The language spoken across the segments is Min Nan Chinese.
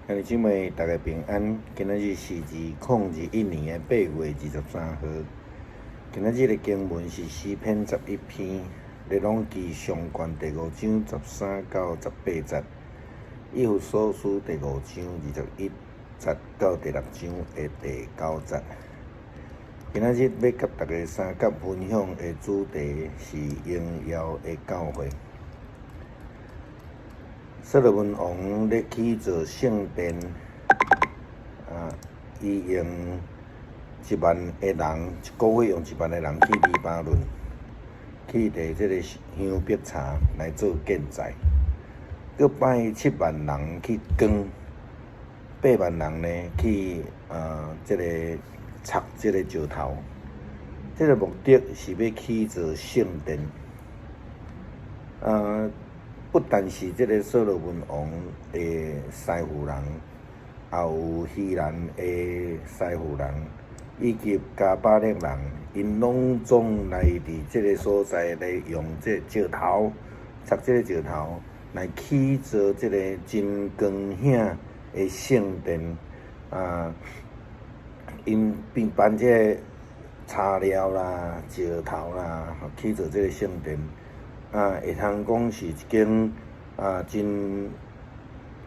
兄弟姊妹，大家平安。今仔日是2021年的8月23號。今仔日的經文是詩篇11篇，列王紀上卷第五章13到18節，以弗所書第五章21節到第六章的第九節。今仔日欲佮大家相佮分享的主題是榮耀的教會。所羅門王咧起造聖殿，啊，伊用一萬个人，一個月用一萬个人去黎巴嫩，去提這个香柏柴來做建材，閣派7萬人去扛，8萬人呢去啊，這个拆這个石頭。這个目的是欲起造聖殿，啊。不但是這个所羅門王的師傅人，也有希蘭的師傅人，以及迦百列人，𪜶攏總來佇這个所在來用這石頭，拆這个石頭來起造這个真光顯的聖殿。啊，𪜶並搬這个柴料啦、石頭啦，起造這个聖殿。啊，會通講是一間啊真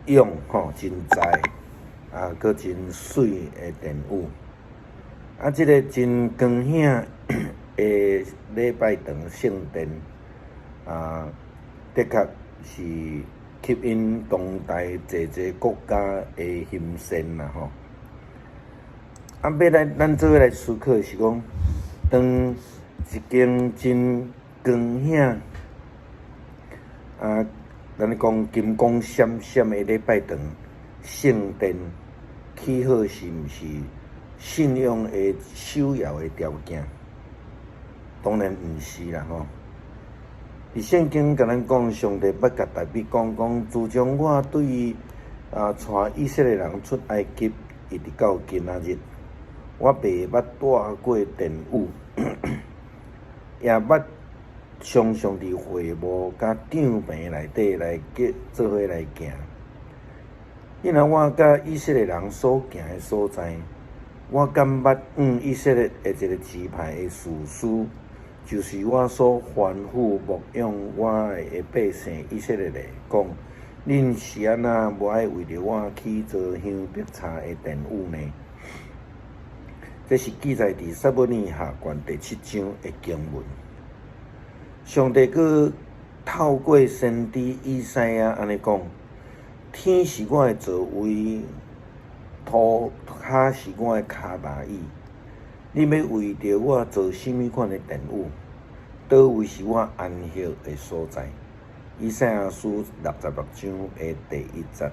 勇吼、真在啊，閣真媠的殿宇。啊，這个真光顯的禮拜堂聖殿啊，的確是吸引當代濟濟國家的欣羨啦吼。啊，欲來咱做伙來思考是講，當一間真光顯啊，咱講金光閃閃的禮拜堂聖殿起好，是毋是信仰的首要的條件？當然毋是啦吼。佇聖經共咱講，上帝捌共大衛講講，自從我對啊帶以色列人出埃及，一直到今仔日，我袂捌蹛過殿宇，也捌常常佇會幕佮帳棚內底來結做伙來行。你若我佮以色列人所行的所在，我敢捌向以色列的一个支派的士師，就是我所吩咐牧養我的百姓以色列的，講：恁是按怎無愛為著我起造香柏柴的殿宇呢？這是記載佇撒母耳下卷第七章的經文。上帝閣透過先知以賽亞按呢講：天是我的座位，塗跤是我的跤踏椅。恁欲為著我造啥物款的殿宇？佗位是我安歇的所在？以賽亞書66章的第一節。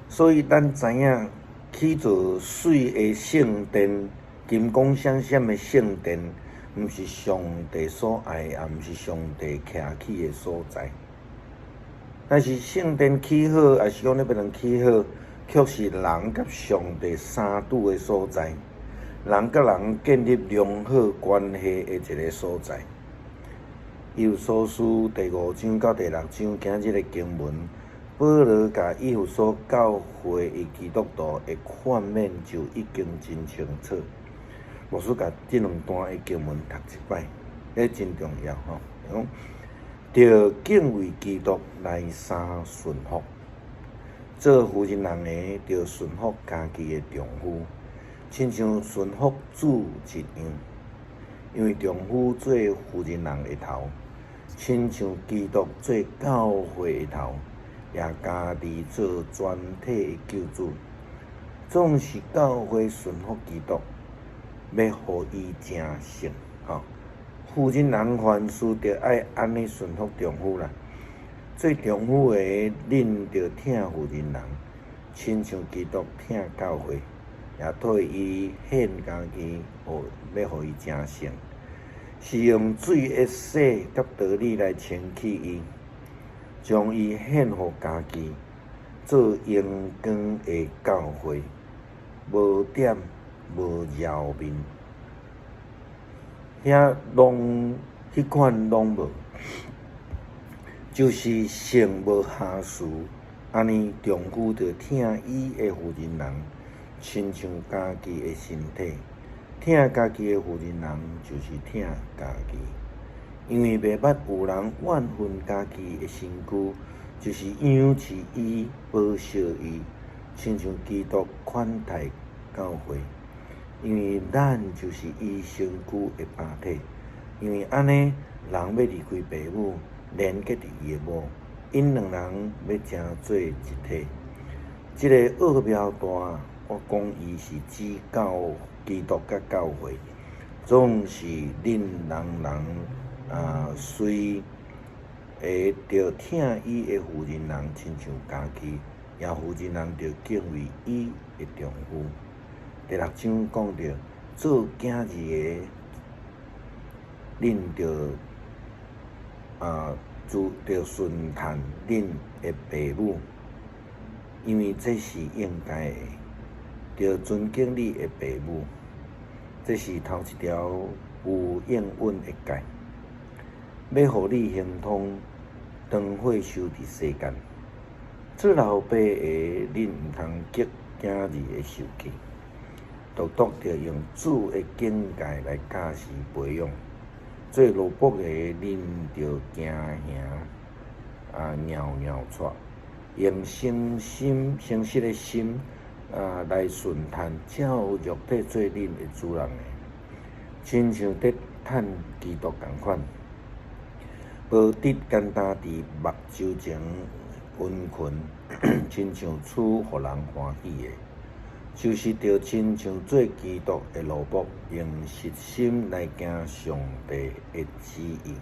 所以咱知影，起造媠的聖殿、金光閃閃的聖殿，毋是上帝所愛，也毋是上帝徛起的所在。但是聖殿起好，抑是講禮拜堂起好，卻是人佮上帝相拄的所在，人佮人建立良好關係的一个所在。以弗所書第五章到第六章，今日的經文，保羅共以弗所教會的基督徒的勸勉就已經真清楚。牧師共這兩段的經文讀一擺，這真重要吼。講著敬畏基督來相順服，做婦人人的著順服家己的丈夫，親像順服主一樣。因為丈夫做婦人人的頭，親像基督做教會的頭，也家己做全體的救主。總是教會順服基督，欲予伊成聖，吼！婦人人凡事著愛按呢順服丈夫啦。做丈夫的，恁著疼婦人人，親像基督疼教會，也替伊獻家己，欲予伊成聖，是用水的洗佮道理來清洗伊，將伊獻予家己，做榮光的教會，無點無澹面，遐攏彼款攏無，就是聖無瑕疵。按呢，丈夫著疼伊的婦人人，親像家己的身體；疼家己的婦人人，就是疼家己。因為袂捌有人怨恨家己的身軀，就是養飼伊、保惜伊，親像基督款待教會。因為咱就是伊身軀的百體。因為按呢，人欲離開爸母，連結佇伊的某，𪜶兩人欲成做一體。這个奧妙大，我講伊是指教基督佮教會，總是恁人人啊，隨會著疼伊的婦人人，親像家己，也婦人人著敬畏伊的丈夫。第六章講著做囝兒的，恁著啊，著順趁恁的爸母，因為這是應該的。著尊敬你的爸母，這是頭一條有應允的誡，欲予你亨通，長歲壽佇世間。做老爸的，恁毋通激囝兒的受氣，獨獨著用主的警戒來教示培養。做奴僕的，恁著驚嚇啊，拗拗掣，用誠心誠實的心啊來順趁照肉體做恁的主人的，親像佇趁基督仝款，無得簡單佇目睭前殷勤，親像處予人歡喜的，就是著親像做基督的奴僕，用實心來行上帝的旨意。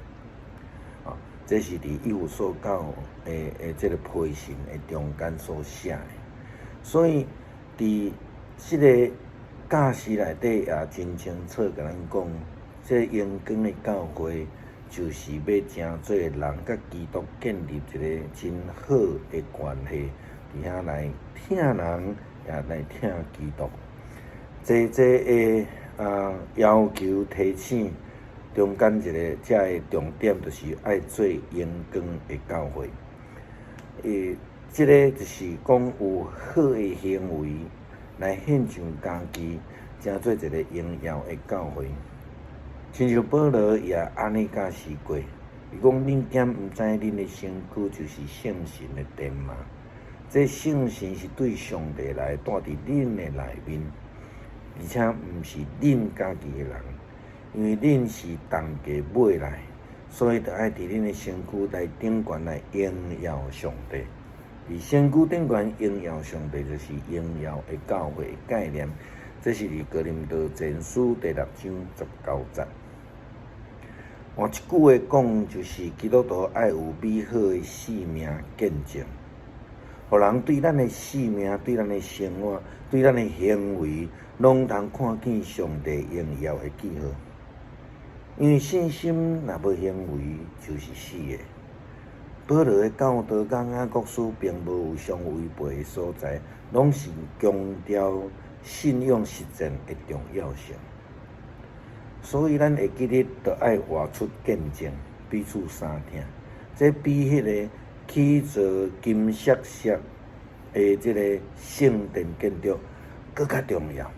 啊，這是佇以弗所教會的這个批信的中間所寫的。所以佇這个教示內底也真清楚共咱講，這榮光的教會就是欲成做人佮基督建立一个真好的關係，佇遐來疼人，也來疼基督。濟濟的啊要求提醒，中間一个遮的重點就是愛做榮光的教會。這个就是講有好的行為來獻上家己，成做一个榮耀的教會。親像保羅也按呢教示過，伊講恁敢毋知恁的身軀就是聖神的殿嗎？這聖神是對上帝來，住佇恁的內面，而且毋是恁家己的人，因為恁是重價買來，所以著愛佇恁的身軀來頂懸來榮耀上帝。佇身軀頂懸榮耀上帝，就是榮耀的教會的概念。這是佇哥林多前書第六章十九節。換一句話講，就是基督徒愛有美好的生命見證，予人對咱的生命、對咱的生活、對咱的行為，攏通看見上帝榮耀的記號。因為信心若無行為，就是死的。保羅的教導佮雅各書並無有相違背的所在，攏是強調信仰實踐的重要性。所以，咱會記得著愛活出見證，彼此相疼。這比彼个起造金色色的這个聖殿建築閣較重要。